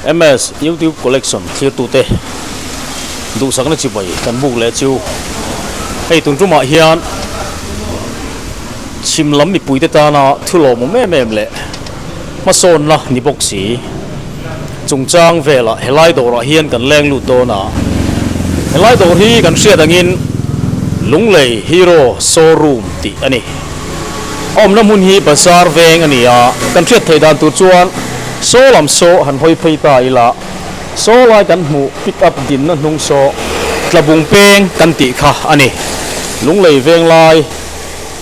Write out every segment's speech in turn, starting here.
MS YouTube Collection thlirtute duhsakna chibai kan buk leh chu hei tun tumah hian chhim lam mipuite tana thu lawmawm em em leh hmasawnna ni bawk si chungchang velah helai dawrah hian kan leng lut dawn a, helai dawr hi kan hriat angin Lunglei Hero Showroom tih a ni. A awmna hmun hi bazar veng a ni a, kan hriat theih dan tur chuan saw lam saw han hawi phei ta ila, saw lai kan hmuh pick up dinna hnung saw Tlabung peng kan tih kha a ni. Lunglei veng lai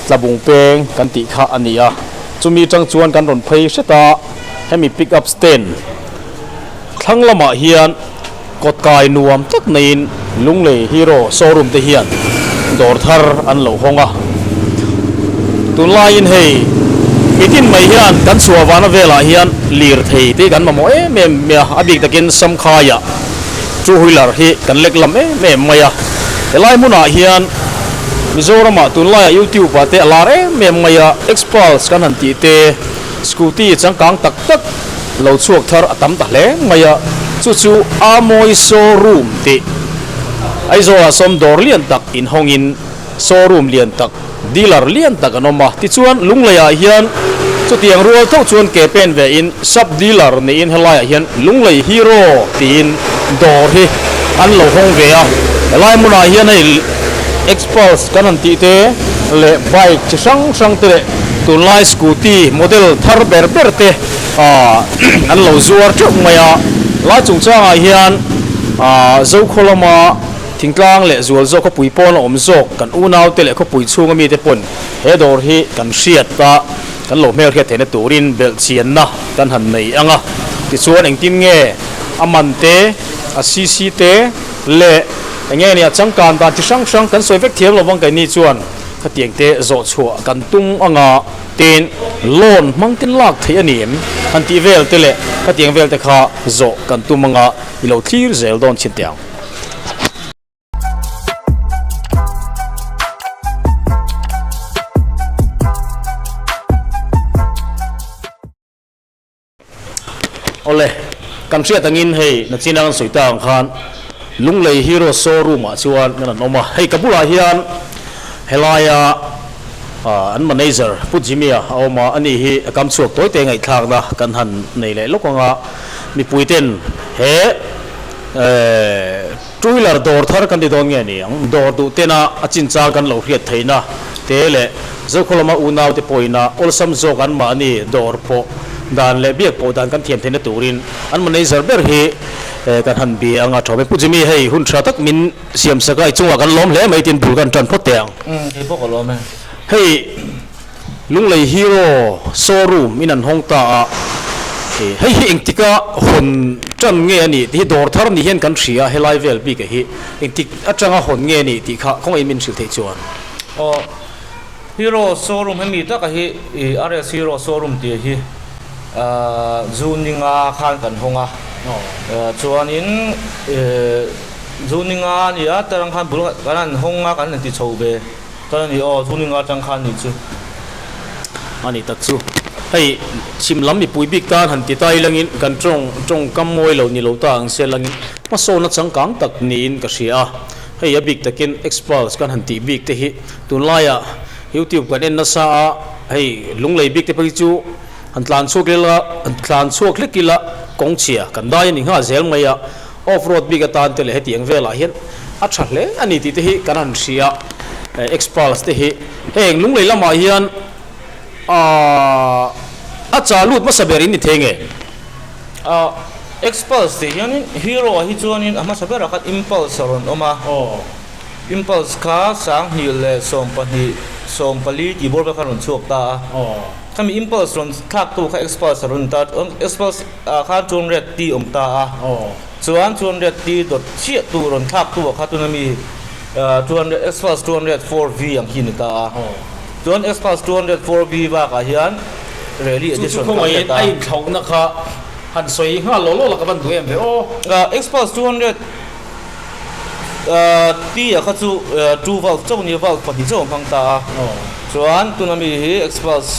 Tlabung peng kan tih kha a ni a, chumi tang chuan kan rawn phei hret a, hemi pick up stand thlang lamah hian kawt kai nuam tak neiin Lunglei Hero showroom te hian dawr thar an lo hawng a. Tunlaiin hei mitin mai hian kan chhuah vana velah hian lirthei te kan mamawh em em mai a, a bik takin Samkhaiah two wheeler hi kan lek lam em em mai a. Helai hmunah hian Mizoramah tunlaiah YouTube ah te a lar em em mai a, Xpulse kan han tih te, Scooty changkang tak tak lo chhuak thar a tam ta hle mai a, chu chu Amoy Showroom tih Aizawlah sawm dawr lian tak inhawngin showroom lian tak, dealer lian tak an awm a. Tichuan Lungleiah hian chutiang rual tho chuan ke pen vein sub dealer niin helaiah hian Lunglei Hero tiin dawr hi an lo hawng ve a. Helai hmunah hian hei Xpulse kan han tih te leh bike chi hrang hrang te leh tunlai scooty model thar ber ber te an lo zuar teuh mai a. Lai chungchangah hian Zokhaw lama thingtlang leh zual zawk khawpui pawn a awm zawk kan unau te leh khawpui chhunga mite pawn he dawr hi kan hriat a, kan lo hmelhriat theihna turin belhchianna kan han nei ang a. Tichuan engtin nge a man te, a cc te leh eng nge nia changkan dan chi hrang hrang kan sawi vek thiam lovang keini chuan khatiang te zawh chhuah kan tum anga tin loan hmang tin lak theih a ni em han tih vel te leh khatiang vel te kha zawh kan tum anga i lo thlir zel dawn chin teh ang. Awle, kan hriat angin hei nachina kan sawi ta ang khan Lunglei Hero Showroom ah chuan kan an awm a, hei ka bulah hian helaia an manager Pu Jimmy-a a awm a, ani hi a kam chhuak tawi te ngaihthlakna kan han nei leh lawk ang a, mipui ten he two wheeler dawr thar kan ti dawn nge ni ang, dawr duh tena a chinchang kan lo hriat theihna te leh Zokhaw lama unau te pawhina awlsam zawk an mahni dawr pawh dan leh biak pawh dan kan thiam theihna turin an manager ber hi kan han bia anga tha awm e. Pu Jimmy hei hun tha tak min siam sak a, i chungah kan lawm hle mai tin bul kan tan phawt teh ang. Umm kei pawh ka lawm e. Hei Lunglei Hero showroom in an hawng ta a, hei hi engtika hawn tan nge a nih tih hi dawr thar ni hian kan hria helai vel bik ah hi engtik atanga hawn nge a nih tih kha khawngaih min hrilh theih chuan. Aw. Hero showroom hemi taka hi ih RS Hero showroom tih hi ahh June ninga khan kan hawng a chuanin ih June ninga a ni a tarang khan bul kan han hawng a kan han ti chho ve tan a ni aw June ninga atang khan ni chu. A ni tak chu hei chhim lam mipui bik tan han ti ta ilangin kan tawng tawngkam mawi lo ni lo ta ang se langin hmasawnna changkang tak niin ka hria a. Hei a bik takin Xpulse kan han tih bik te hi tunlaiah YouTube kan en nasa a, hei lunglei bik te phei chu han tlan chhuak ila han tlan chhuak hlek ila kawng chhia kan dai a ni nghal zel mai a, off road bik atan te leh hetiang velah hian a tha hle a ni tih te hi kan han hria a, Xpulse te hi heng lunglei lamah hian aaa a chah lut hmasa ber in ni thei nge? A Xpulse tih hianin Hero ah hi chuanin a hmasa berah khan Impulse a rawn awm a. Impulse kha 2000 leh 12 14 tih bawr vel khan a rawn chhuak ta a. Khami Impulse rawn thlaktu kha Xpulse a rawn ta a, Xpulse ah khan chuan Red tih awm ta a. Chuan chuan Red tih dawt chiah tu rawn thlaktu ah kha tuna mi chuan Xpulse 204V ang khi a ni ta a. Chuan Xpulse 204V bakah hian Rally edition Chu chu khawngaih in a inthlauhna kha han sawi nghal law law la ka van duh em ve aw. Xpulse 200 T ah kha chu two valve chauh nia valve pahnih chauh a hmang ta a. Chuan tuna mi hi Xpulse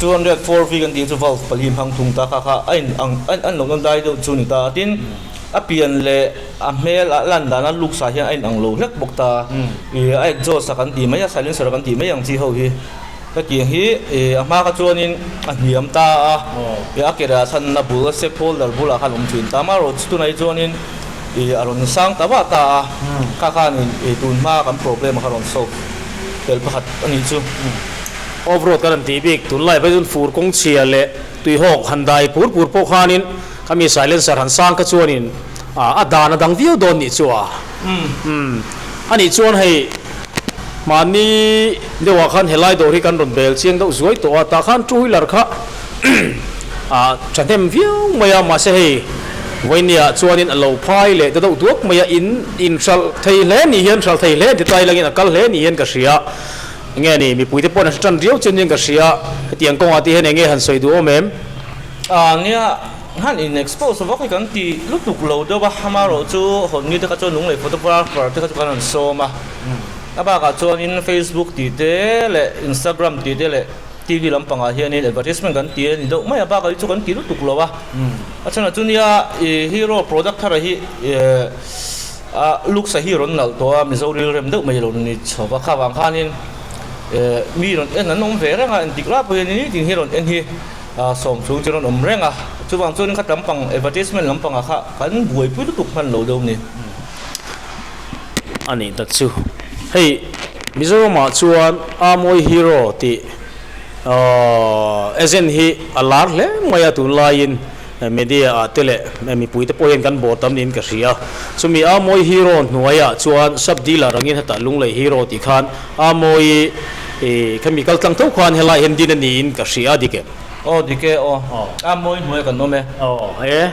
200 4V kan tih chu valve pali hmang thung ta kha kha a in ang a in lohna lai deuh chu ni ta a. Tin, a pian leh a hmel a lan dana looks ah hian a in ang lo hlek bawk ta. Ih a exhaust a kan tih mai a, silencer kan tih mai ang chi ho hi. Hetiang hi a hma kha chuanin a hniam ta a, a ke rah chhanna bul a step holder bulah khan awm thin ta. Amaherawhchu tunah hi chuanin a rawn sang ta vah ta a, kha khanin tun hma kan problem kha rawn solve fel pakhat a nih chu. Off road kan han tih bik tunlai phei chuan fur kawng chhia leh tuihawk han dai pur pur pawh khanin khami silencer han sang kha chuanin a dan a dang viau dawn nih chu a. Umm anih chuan hei mahni deuhah khan helai dawr hi kan rawn bel chiang deuh zuai tawh a, tah khan two wheeler kha ah thahnem viau mai a, mahse hei vawinia chuanin a lo phai leh ta deuh duak mai a, in in hralh thei hle ni hian hralh thei hle ti ta ilangin a kal hle ni hian ka hria, enge ni mipui te pawhin an hre tan riau chian hian ka hria, hetiang kawngah te hian enge han sawi duh awm em? Ah nia. Han in expose vak hi kan ti lutuk lo deuh a, amaherawh chu hawnni te kha chuan lunglei photographer te kha chu kan rawn sawm a, a bakah chuanin Facebook tih te leh Instagram tih te leh TV lampangah hianin advertisement kan ti a ni deuh mai a, bakah hi chu kan ti lutuk lo a, a chhanah chu nia ih hero product thar hi ih a looks a hi rawn nalh tawh a, Mizo rilrem deuh mai lo ni chho va, kha vang khanin ih mi rawn en an awm ve reng a, entik lai pawh hian nitin hi rawn en hi. Sawm chhung chu rawn awm reng a, chuvang chuan kha lampang advertisement lampangah kha kan buaipui lutuk hman lo deuh ni. A nih tak chu. Hei Mizoramah chuan Amoy Hero tih agent hi a lar hle mai a tunlaiin media ah te leh mipui te pawh hian kan bawr tam niin ka hria. Chumi Amoy Hero hnuaiah chuan sub dealer angin hetah Lunglei Hero tih khan Amawi i khami kal tlang tho khan helai hian din a niin ka hria a dik em? Aw dik e aw. Amawi hnuai kan awm e. Aw e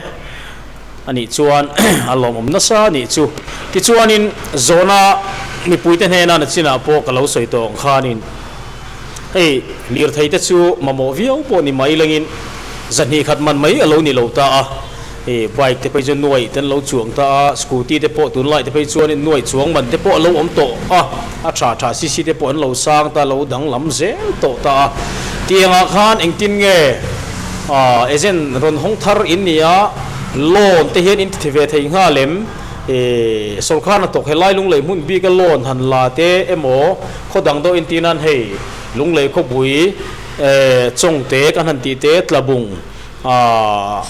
a nih chuan a lawmawm nasa a nih chu. Tichuanin zawhna mipuite hnena na chinah pawh ka lo sawi tawh ang khanin hei lirthei te chu mamawh viau pawh ni mai lengin zahnih khat man mai a lo ni lo ta a. Hei bike te phei chu nuaih te an lo chuang ta a, scooty te pawh tunlai te phei chuanin nuaih chuang man te pawh a lo awm tawh a, a tha tha cc te pawh an lo sang ta, lo danglam zel tawh ta a. Tiangah khan engtin nge ah agent rawn hawng thar in ni a, loan te hian in ti ve thei nghal em? Ih sawrkar hnathawk helai lunglei hmun bika loan han la te emaw khaw dang deuh entir nan hei lunglei khawpui eh chawngte kan han tih te tlabung Aaa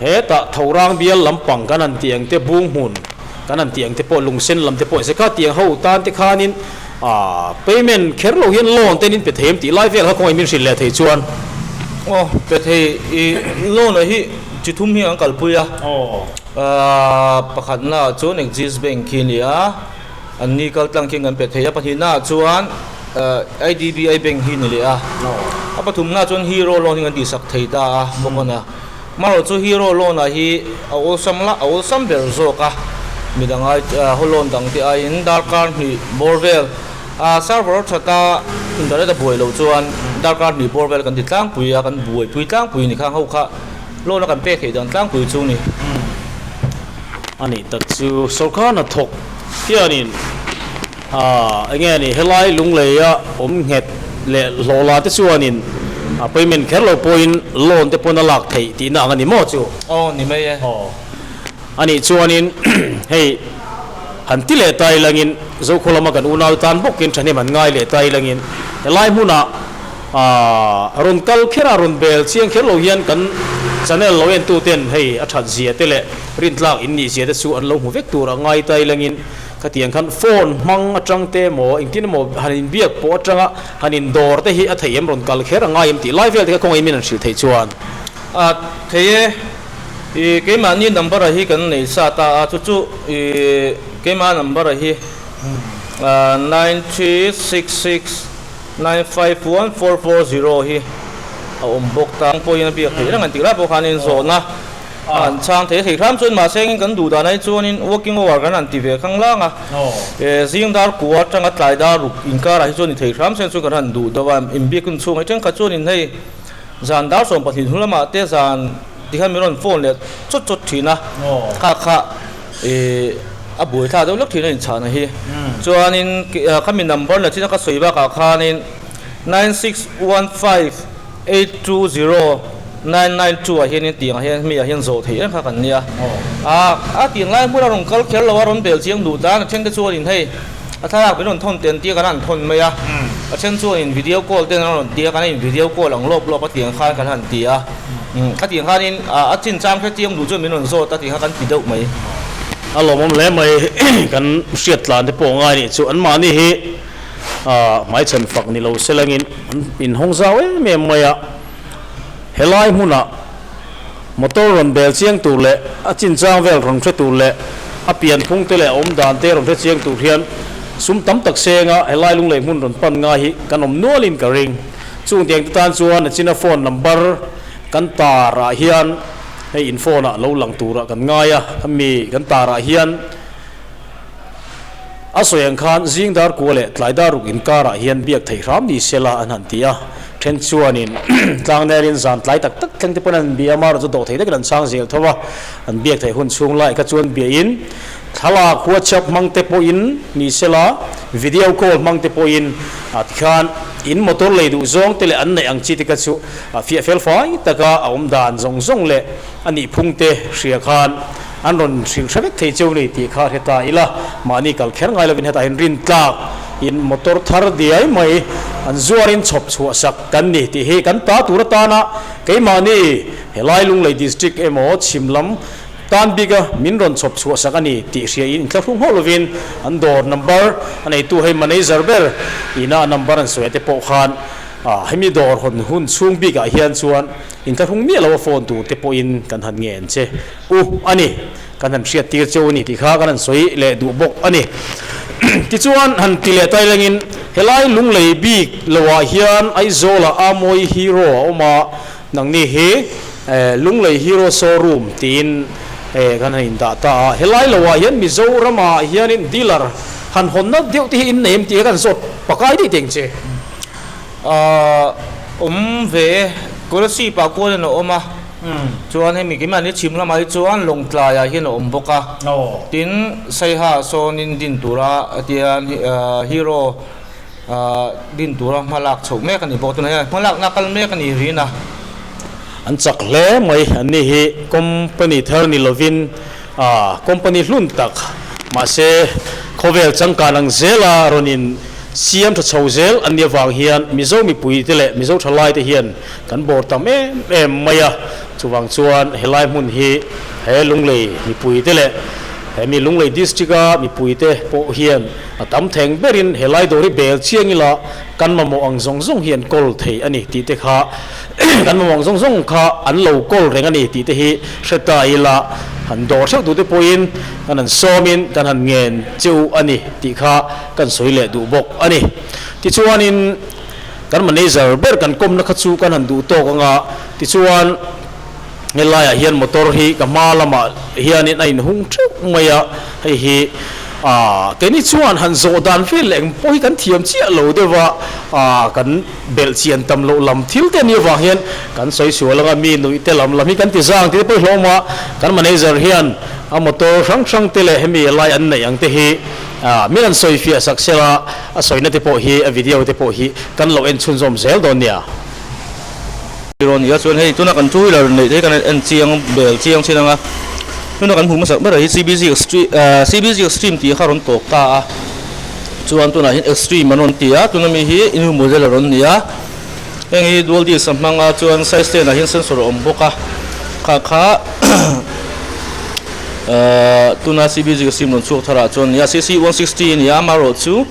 hetah Thorang bial lampang kan han tih ang te, bung hmun kan han tih ang te pawh, lungsen lam te pawh zeka tiang ho tan te khanin aaa payment kher lo hian loan te in pe thei em tih lai vel kha kawngin min hrilh leh thei chuan. Aw pe thei i loan ah hi chi thum hi an kalpui a, aaa pakhatna ah chuan Axis Bank khi a ni a, an ni kal tlang khian kan pe thei a, pahnihna ah chuan IDBI Bank hi ni leh a, a pathumna chuan Hero Loan hi kan tihsak thei ta a bawk a na. Amaherawh chu Hero Loan ah hi a awlsam la a awlsam ber zawk a, midang ai ho loan dang te aiin darkar hnih bawr vel a server that a internet a buai loh chuan darkar hnih bawr vel kan ti tlangpui a, kan buaipui tlangpui ni khang ho kha loan a kan pek theih dan tlangpui chu ni. A nih tak chu sawrkar hnathawk hianin. Aaa enge ni helai lungleia awm nghet leh hlawhla te chuanin a payment kher lo pawhin loan te pawn a lak theih tihna ang a ni maw chu? Aw ni mai e. Aw a nih chuanin hei han ti leh ta ilangin Zokhaw lama kan unau tan bawkin thahnem han ngai leh ta ilangin helai hmunah aaa rawn kal kher a rawn bel chiang kher lo hian kan channel lo en tuten hei a that zia te leh rintlak in nih zia te chu an lo hmu vek tur a ngai ta ilangin Khatiang khan phone hmang atang te emaw engtin emaw han inbiak pawh atanga han indawr te hi a theih em rawn kal kher a ngai em tih lai vel te kha kawngei min han hrilh theih chuan. A thei e, i keimahni number a hi kan nei sa ta a chu chu i keimah number a hi 9366951440 hi a awm bawk ta ang pawhin a biak theih reng an tih lai pawh khanin zawhna An chhang thei thei hram chuan mahse engin kan duh dan ai chuanin working hour kan han ti ve khang lang a, zing dar kua atanga tlai dar ruk inkarah hi chuan ni thei hram sen chu kan han duh deuh a, inbiak hun chhung hi thenkhat chuanin hei zan dar 12 hnu lamah te zan tikhan min rawn phone leh chawt chawt thin a, kha kha a buai thlak deuh lek thin a inchhahna hi. Chuanin khami number la chin a ka sawi bakah khanin. 9615820992 ah hianin tiang ah hian mi ah hian zawh theih reng kha kan nia. A a tiang lai hmun a rawn kal kher lo a, rawn bel chiang duh tan a then te chuanin hei a thlalak min rawn thawn ten tia kan han thawn mai a, a then chuanin video call ten an rawn tia kan in video call ang lawp lawp a tiang khan kan han ti a. A tiang khanin a chinchang hre chiang duh chuan min rawn zawt a tiang kha kan ti deuh mai. A lawmawm hle mai kan hriat tlan te pawh ngai nih chu anmahni hi hmaichhan fak ni lo se langin an inhawng zau em em mai a, helai hmunah motor rawn bel chiang tur leh a chinchang vel rawn hre tur leh a pianphung te leh a awmdan te rawn hre chiang tur hian sum tam tak senga helai lunglei hmun rawn pan ngai hi kan awm nualin ka ring. Chung tiang te tan chuan a china phone number kan tar ah hian hei in phone ah lo lang turah kan ngai a, hemi kan tar ah hian a sawi ang khan zing dar kua leh tlai dar ruk inkar ah hian biak theih hram ni sela an han ti a, then chuanin tlang nerin zan tlai tak tak thleng te pawn an bia a, amaherawhchu dawh thei takin an chhang zel tho a, an biak theih hun chhung lai kha chuan biahin Thlalak WhatsApp hmang te pawhin ni sela, video call hmang te pawhin tikhan in motor lei duh zawng te leh an neih ang chi te kha chu fiah fel fai taka a awm dan zawng zawng leh a nih phung te hria khan an rawn hrilh hre vek thei cheu ni tih kha hre ta ila, mahni kal kher ngai lovin hetah hian rintlak in motor thar diai mai an zuarin chhawp chhuah sak kan ni tih hi kan ta tur atana keimahni helai Lunglei District emaw chhim lam Tan bik a min rawn chhawp chhuah sak a ni tih hria in inthlahrung hauh lovin an dawr number a neitu hei manager ber ina a number an sawi te pawh khan hemi dawr hawn hun chhung bik ah hian chuan inthlahrung miah lo a phone tur te pawhin kan han ngen che u a ni kan han hriat tir cheu a ni tih kha kan han sawi leh duh bawk a ni. Tichuan han ti leh tai lengin helai lunglei bik lo ah hian Aizawl ah Amawi Hero a awm a, Nangni hi Lunglei Hero Showroom tiin kan han indah ta a, helai loah hian Mizoramah hianin dealer han hawnna deuh te hi in nei em tih kha kan zawt pakai daih teng che. Awm ve e, Kolasib ah kualin a awm a, chuan hemi keimahni chhim lamah hi chuan Lawngtlaiah hian a awm bawk a, tin Saiha sawnin din tura tian Hero Din tura hma lak chhoh mek a ni bawk. Tunah hian hma lakna kal mek a ni rin a. An chak hle mai. Anni hi company thar ni lovin company hlun tak mahse khawvel changkan ang zela rawn in siam tha chho zel an nih avang hian Mizo mipui te leh Mizo thalai te hian kan bawr tam em em mai a. Chuvang chuan helai hmun hi he Lunglei mipui te leh hemi Lunglei district a mipui te pawh hian A tam theng berin he lai dawr hi bel chiang ila kan mamawh ang zawng zawng hi an kawl thei a ni tih te kha kan mamawh ang zawng zawng kha an lo kawl reng a ni tih te hi hre ta ila han dawr theuh duh te pawhin kan han sawmin kan han ngen cheu a ni tih kha kan sawi leh duh bawk a ni. Tichuanin kan manager ber kan kawmna kha chu kan han duh tawk anga tichuan Helaiah hian motor hi ka hma lamah hianin a inhung theuh mai a, hei hi aah keini chuan han zawh dan vel leh eng pawh hi kan thiam chiah lo deuh a, aah kan belh chian tam loh lam thil te a nih avang hian kan sawi sual anga mi nuih te lam lam hi kan ti zang tih te pawh hi hlawm a, kan manager hian a motor hrang hrang te leh hemi lai an neih ang te hi aah min han sawi fiah sak sela a sawina te pawh hi a video te pawh hi kan lo en chhunzawm zel dawn nia. Rawn nia chuan hei tuna kan two wheeler neih te hi kan en chiang bel chiang thin ang a tuna kan hmuh hmasak berah hi cbg extreme ahh cbg extreme tih kha a rawn tawk ta a chuan tunah hian extreme an rawn ti a tuna mi hi new model a rawn ni a heng hi dual disc a hmang a chuan side stand ah hian sensor a awm bawk a kha kha ahh tuna cbg extreme rawn chhuak thar ah chuan nia cc 160 a ni a amaherawhchu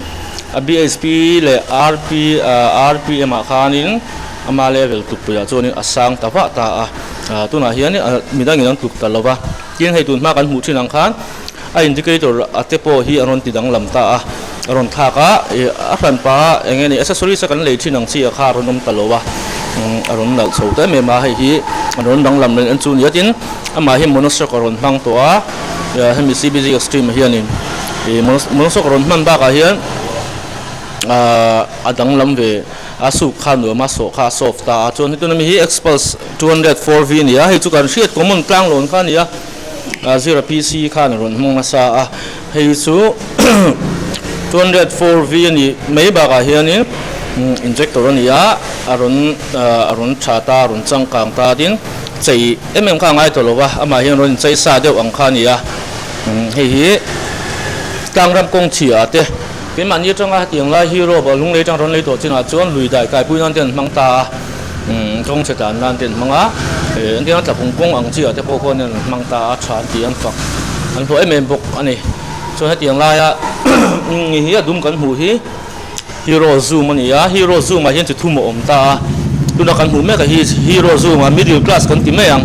a bhp leh rp ahh rpm ah khanin. Ama level tlukpuiah chuanin a sang ta vah ta a, tunah hian midangin an tluk ta lo va, tin hei tun hma kan hmuh thin ang khan a indicator a te pawh hi a rawn ti danglam ta a, a rawn thlak a, a hranpa eng nge ni accessories a kan lei thin ang chi a kha a rawn awm ta lo va, a rawn nalh chho ta em em a, hei hi a rawn danglam reng chu nia tin amah hi monoshock a rawn hmang tawh a, hemi CBG Extreme hianin monoshock a rawn hman bakah hian a danglam ve. A suk kha nuam a, sawh kha a soft ta a, chuan hetuna mi hi Xpulse 204 V a ni a, hei chu kan hriat common tlang lawn kha a ni a, zira PC khan a rawn hmang nasa a, hei chu 204 V a nih mai bakah hianin Injector a ni a, a rawn a rawn tha ta, a rawn changkang ta tin chei em em kha a ngai tawh lo va, amah hian rawn inchei sa deuh ang kha a ni a, hei hi tlangram kawng chhiah te keimahni atanga hetiang lai hero bawlh hlung lei atang rawn lei tawh chinah chuan lui dai kaipui nan te an hmang ta a, kawng chhe tlan nan te an hmang a, engtiang tlabung kawng ang chiah te pawh khuan an hmang ta a, tha an ti an fak an hlawh em em bawk a ni. Chuan hetiang laia hi a dum kan hmuh hi. Hero Zoom a ni a, Hero Zoom ah hian chi thum a awm ta a, tuna kan hmuh mek ah hi Hero Zoom ah middle class kan ti mai ang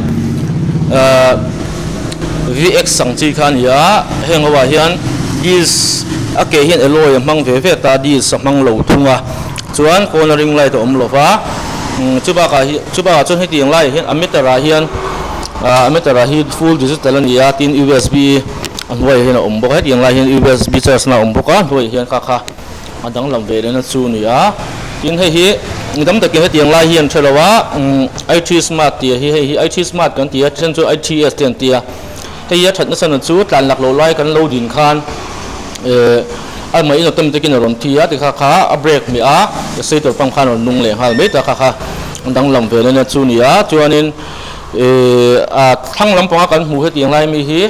ahh VX ang chi kha a ni a, heng ho ah hian disc a ke hian alloy a hmang ve ve ta disc a hmang lo thung a, chuan corner ring light a awm lo va, chu bakah hi chu bakah chuan hetiang laiah hian a meter ah hian ahh a meter ah hi full digital a ni a, tin U_S_B a hnuaiah hian a awm bawk a, hetiang lai hian U_S_B charge na a awm bawk a, hnuaiah hian kha kha. A danglam ve lehna chu a ni a, tin hei hi mi tam takin hetiang lai hi an hre lo a, IT smart tih hi hei hi IT smart kan ti a, then chu ITS te an ti a, hei hi a that nasa na chu tlan lak loh lai kan lo din khan eh a mah in automatic in a rawn thi a tikha kha a brake hmeh a accelerator pump khan a rawn nung leh nghal mai ta kha kha a danglam ve lehna chu a ni a, chuanin eh a thlang lampanga kan hmuh hetiang lai mi hi.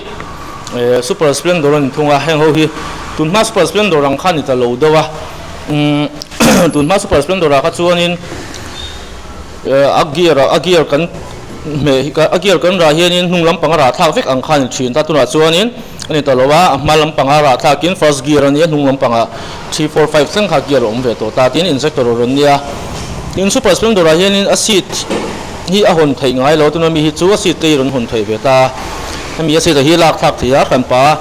Eh super splendor a ni thung a, heng ho hi tunhma super splendor ang kha a ni ta lo deuh a, umm tunhma super splendor ah kha chuanin eh a gear ah a gear kan hmeh a gear kan rah hianin hnung lampang a rah thlak vek ang kha a ni thin ta tunah chuanin a ni ta lo a, a hma lampang a rah thlakin first gear a nia hnung lampangah three four five thleng kha gear a awm ve tawh ta tin injector a rawn nia, tin super splendor ah hianin a seat hi a hawn theih ngai lo tuna mi hi chu a seat te hi rawn hawn theih ve ta hemi a seat ah hi lak thlak thei a hranpa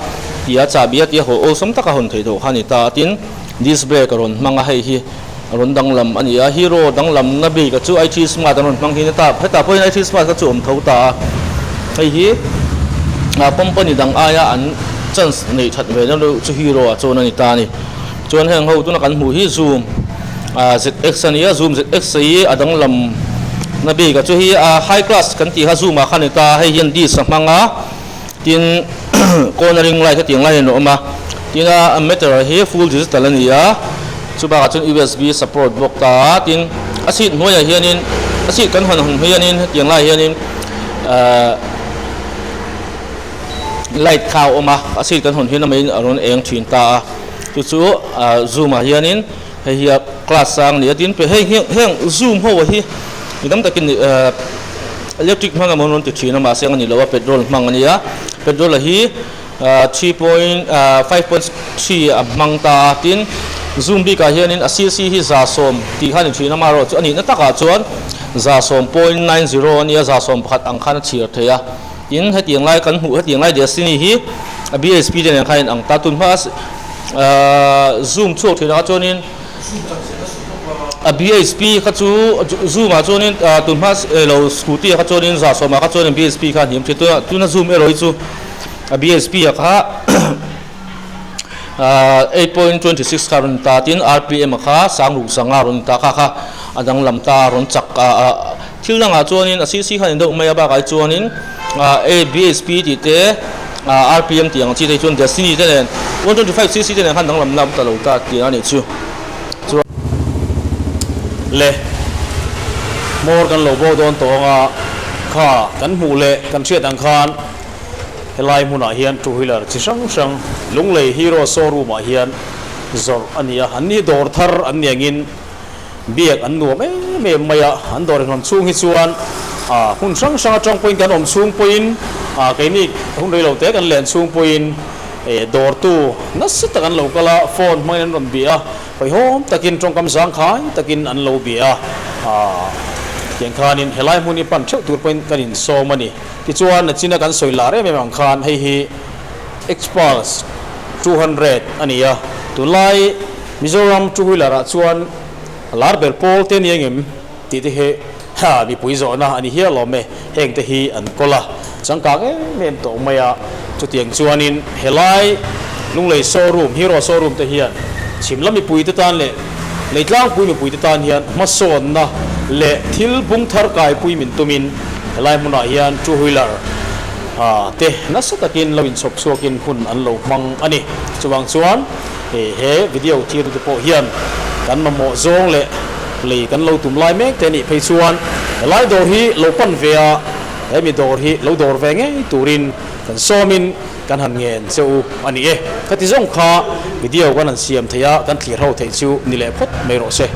tih a chahbi a tih a haw awlsam taka hawn theih tawh kha a ni ta tin disc brake a rawn hmang a hei hi a rawn danglam a ni a hero danglam na bik a chu I T smart an rawn hmang hi hetah hetah pawhin I T smart kha chu a awm tho ta a hei hi ah company dang aia an chance neih that ve na deuh chu hero ah chuan a ni ta a ni chuan heng ho tuna kan hmuh hi zoom. Ah ZX a nia zoom ZX hi a danglam na bik a chu hi a high class kan tih kha zoom ah kha a ni ta hei hian disc a hmang a tin cornering light hetiang lai hian a awm a tin a meter hi full digital a ni a chu bakah chuan U_S_B support bawk ta a tin a seat hnuaiah hianin a seat kan hawn hawn hianin hetiang lai hianin ahh light kha a awm a a seat kan hawn hian amah in a rawn eng thin ta a chu chu ah zoom ah hianin. Hei hi a class sang a ni a tin pe hei heng heng zoom ho hi mi tam takin ehh electric hmang emaw an rawn ti thin a mahse ang a ni lo a petrol hmang a nia petrol a hi ahh three point ahh five point three a hmang ta a tin zoom bikah hianin a cc hi 110 tih kha a ni thin a amaherawhchu a nihna takah chuan 110.90 a nia 11 ang khan a chhiar thei a tin hetiang lai kan hmuh hetiang lai destiny hi a B_H_P te nen khan a inang ta tunhma Ahh zoom chhuak thin ah chuanin a B_H_P kha chu zoom ah chuanin ah tunhma elo scooty ah kha chuanin 110 ah kha chuanin B_H_P kha a hniam thin tunah tuna zoom erawh hi chu a B_H_P ah kha ah 8.26 kha a rawn ta tin R_P_M ah kha sang ruk sanga a rawn ta kha kha a danglam ta a rawn chak ah ah thil dangah chuanin a C_C kha a ni deuh mai a bakah hi chuanin ah A_B_H_P tih te. Rpm tih ang chi te hi chuan Destiny te nen 125 cc te nen khan danglam lam ta lo ta tih a nih chu. Chuan. Le hmawr kan lo bo dawn tawh anga kha kan hmuh leh kan hriat ang khan helai hmunah hian two wheeler chi hrang hrang Lunglei Hero showroom ah hian zawrh a ni a, an ni dawr thar an ni angin biak an nuam em em mai a, an dawr inhawn chhung hi chuan hmun hrang hrang atang pawhin kan awm chhung pawhin keini hun reilo te kan len chhung pawhin dawrtu nasa tak an lo kal a, phone hmangin an rawn bia a, hawihhawm takin tawngkam zangkhai takin an lo bia a, tiang khanin helai hmun hi pan theuh tur pawhin kan insawm a ni. Tichuan nachina kan sawi lar em em ang khan hei hi Xpulse 200 a ni a, tunlai Mizoram two wheeler ah chuan lar ber pawl te nia ngem tih te hi ha mipui zawhna a ni hial awm e, heng te hi an kawl a, changkang em em tawh mai a, chutiang chuanin helai Lunglei showroom, Hero showroom te hian chhim lam mipui te tan leh Leitlangpui mipui te tan hian hmasawnna leh thil bung thar kaipui min tumin helai hmunah hian two wheeler te nasa takin lo inchhawp chhuakin hun an lo hmang a ni. Chuvang chuan. He video thirtute pawh hian kan mamawh zawng leh. Lei kan lo tum lai mek te nih phei chuan helai dawr hi lo pan ve a, hemi dawr hi lo dawr ve ngei turin kan sawmin kan han ngen che u a ni e. Khati zawng kha video kan han siam theih a, kan thlir ho theih chu ni leh phawt mai rawh se.